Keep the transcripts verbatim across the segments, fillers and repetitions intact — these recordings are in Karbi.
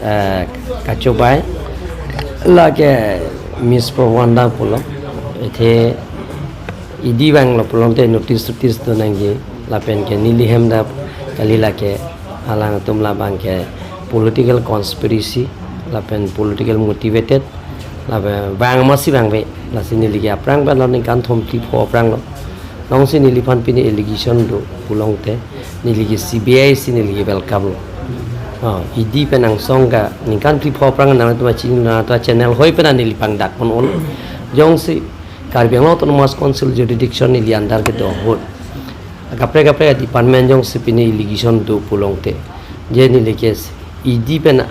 Eh, kachobai lake Miss Prabhanda pulo, athe E D vanglo pulote notice notice do nangji, lapen ke neli hem dak kali, lake alangtum labang ke political conspiracy lapen political motivated, lapen vang masi vangve, lasi neli ke aphrang pen lo, ningkan thom phli pho aphrang lo. Nongsi neliphan pini allegation do pulote, neli ke C B I si neli ke welcome lo. Oh, E D pen angsong ke ningkan phli pho aphrang nangtum chini, nangtum channel hoi pen neli pangdak pon olo. Jongsi Karbi Anglong Autonomous Council jurisdiction neli under kedo ahut, kaprek kaprek department jongsi pini allegation do pulote, je neli ke E D pen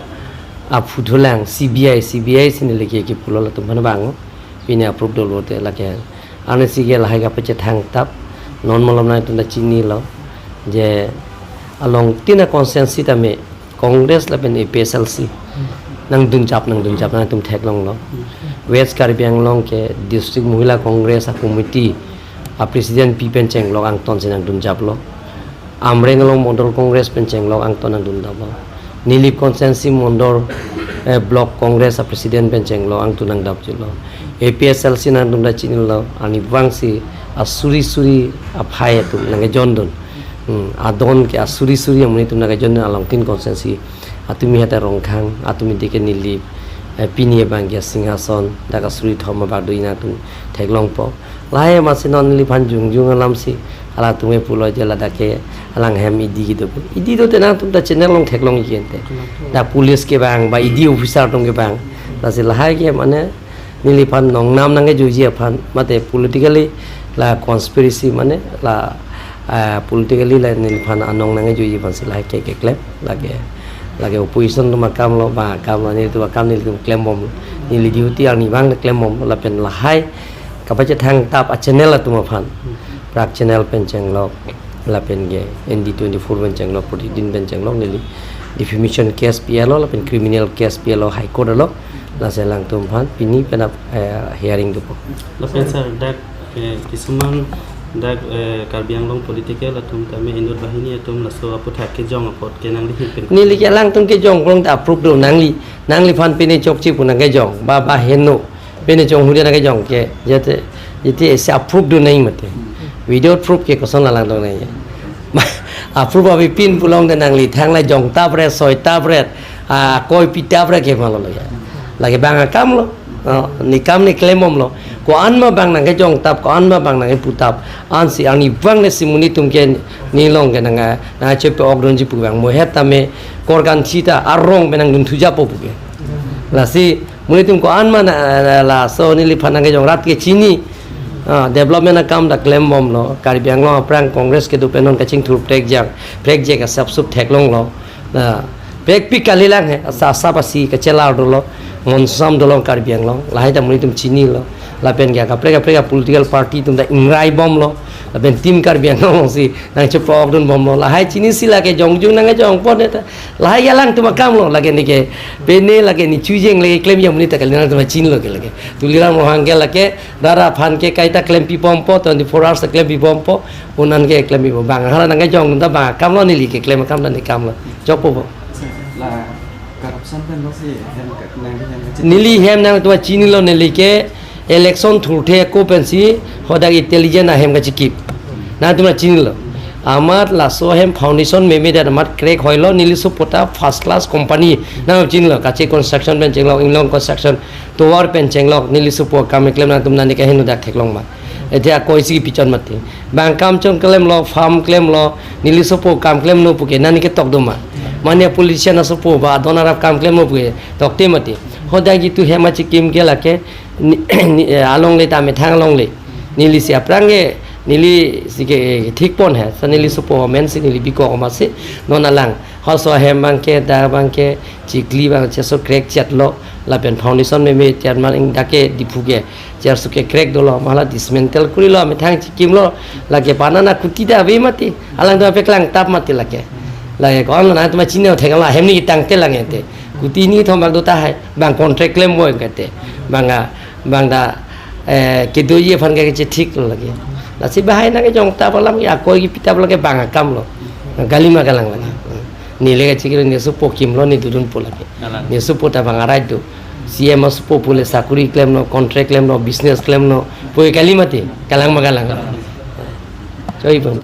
aphu thulang, C B I, C B I si neli ke kipulo, latum aphan vang, pini approve dolo te lake. Ansi ke lahai kapachethang tap, non malom nangtum ta chinilo, je along tin a constituency tame Congress lapen A P H L C nangdunjap, nangdunjap nangtum theklonglo. West Karbi Anglong ke District Mahila Congress a committee a president pi pen chenglok angton si nangdunjaplo. Amreng along Mandal Congress pen chenglok angton nangdunjaplo. Nilip constituency Mandal, eh, Block Congress a president pen chenglok angton nangdunjaplo. A P H L C nangtum ta chinilo, arnivang si asuri suri aphai atum nangkejondun. Hmm, adon ke asuri suri amonit atum nangkejondun along tin constituency. Atumi hata Rongkhang, atumi dike Nilip, eh, pini abang ke Singhason, dak asuri thom abang do, nangtum theklongpo. Lahai masi non neliphan jongjong alam si, halatum ke pulo je ladak ke alang hem E D kedo. E D dote nangtum ta channel along theklong ikente. Da police kevang, ba E D officer atum kevang. Lasi lahai ke mane neliphan nongnam nangkejoji aphan, mate politically la conspiracy mane la, ah, politically la neliphan anong nangkejoji aphan si lahai ke keklem, lake, lake opposition atum akam lo, ba akam lo, nelitum akam nelitum klembomlo. Neli duty arnivang le klembomlo, lapen lahai kapachethang tap a channel atum aphan. Prak channel pen chenglok, lapen ke N D twenty-four pen chenglok, Pratidin pen chenglok, neli defamation case pilo, lapen criminal case pilo High Court along. Lasi alangtum aphan pini penap, eh, hearing dopo. Lapen sir, dak, eh, kisuman dak, eh, Karbi Anglong political atum tame inut banghini atum laso aputhak kejong apot ke nangli hin pen. Neli ke alangtum kejong pulote approve do nangli, nangliphan pini chokche pu nangkejong, ba, ba heno. Pini chonghuri nangkejong ke, jete, jete isi approve do nangji mate. Without proof ke koson alangtum nangji. Approve abi pin pulote nangli thanglai jong tapret, soi tapret, ah, koi pi tapret ke malo lake. Lake bang akam lo. Oh, ne kam ne klembomlo. Ko-an ma bang nangkejong tap, ko-an ma bang nangkepu tap. Ansi arnivang le si monit atum ke nelong ke nang, nangchepe-okdunji pu bang. Mo het tame korkan chita arong pen nangdun thujapo pu ke. Lasi monit atum ko-an ma na, na, laso neliphan nangkejong rat ke chini. Ah, development akam ta klembomlo. Karbi Anglong aphrang Congress kedo pen non kachingthur prekjang, prekjak asap sup theklonglo. Na, prekpik kalilang he, asa, asap asi kachelar dolo, monsam dolo Karbi Anglong, lahai ta monit atum chinilo. Lapen ke kaprek kaprek political party atum ta ingraibomlo. Lapen Team Karbi Anglong si nangchepe-okdunbomlo. Lahai chinisi lake jongjong nangkejong pon eta. Lahai alangtum akam lo, lake neke, pene lake ne chujeng lake klemji amonit ta kali, nangtum chinilo ke lake. Tuliram Ronghang ke lake, rara aphan ke kaita klempibompo, twenty-four hours klempibompo, unan ke klempibom. Bang hala nangkejong ta bang akam lo, neli keklem akam ta ne kam lo. Chokpo bo. La corruption pen lo si hem ka, nangli hem ka. Neli hem nangtum chinilo, neli ke election thurthe ako pensi hadak intelligence ahem kachikip. Nangtum chinilo. Amat laso ahem foundation meme det amat crack hoilo, neli sopo ta first class company. Nangtum chinilo, Kache Construction pen chenglok, Inglong Construction, tovar pen chenglok, neli sopo akam keklem, nangtum nani kaheno dak theklong ma. Ete akoi si pichon mati. Bang kam chong klemlo, farm klemlo, neli sopo kam klemlo pu ke nani ketok do ma. Mane politician asopo ba adon arap kam klemlo pu ke tokte mati. Hadak jitu hem achikim ke lake ni, ni, eh, alongle ta methang alongle. Neli si aphrang ke, neli si ke, eh, thik pon he. Sa neli sopo amen si neli bikok ma si non alang. Halaso ahem bang ke, dak bang ke, chikli bang cheso crack chetlo, lapen foundation meme chet man ing dak ke Diphu ke, cherso ke crack dolo, ma hala dismantle kurilo, methang chikimlo, lake panana kuti ta ave mati, alangtum apeklang tap mati lake. Lake ko-an lo nangtum chinilo thek la hem ne tangte lang ete. Kuti ni thom bak do tahai, bang contract klem bo kete. Bang a, bang ta, eh, kedoji aphan ke chethik lo lake. Lasi bahai nangkejong tap alam ke akoi kepi tap lake bang akam lo. Galima galang lake. Nile kachikilo, ne sopo kimlo, ne dodunpo lake. Kalang. Ne sopo ta bang arai do. C M asopo pule sakuri klemlo, contract klemlo, business klemlo. Pu kali mati, kalang ma kalang. Choi bang.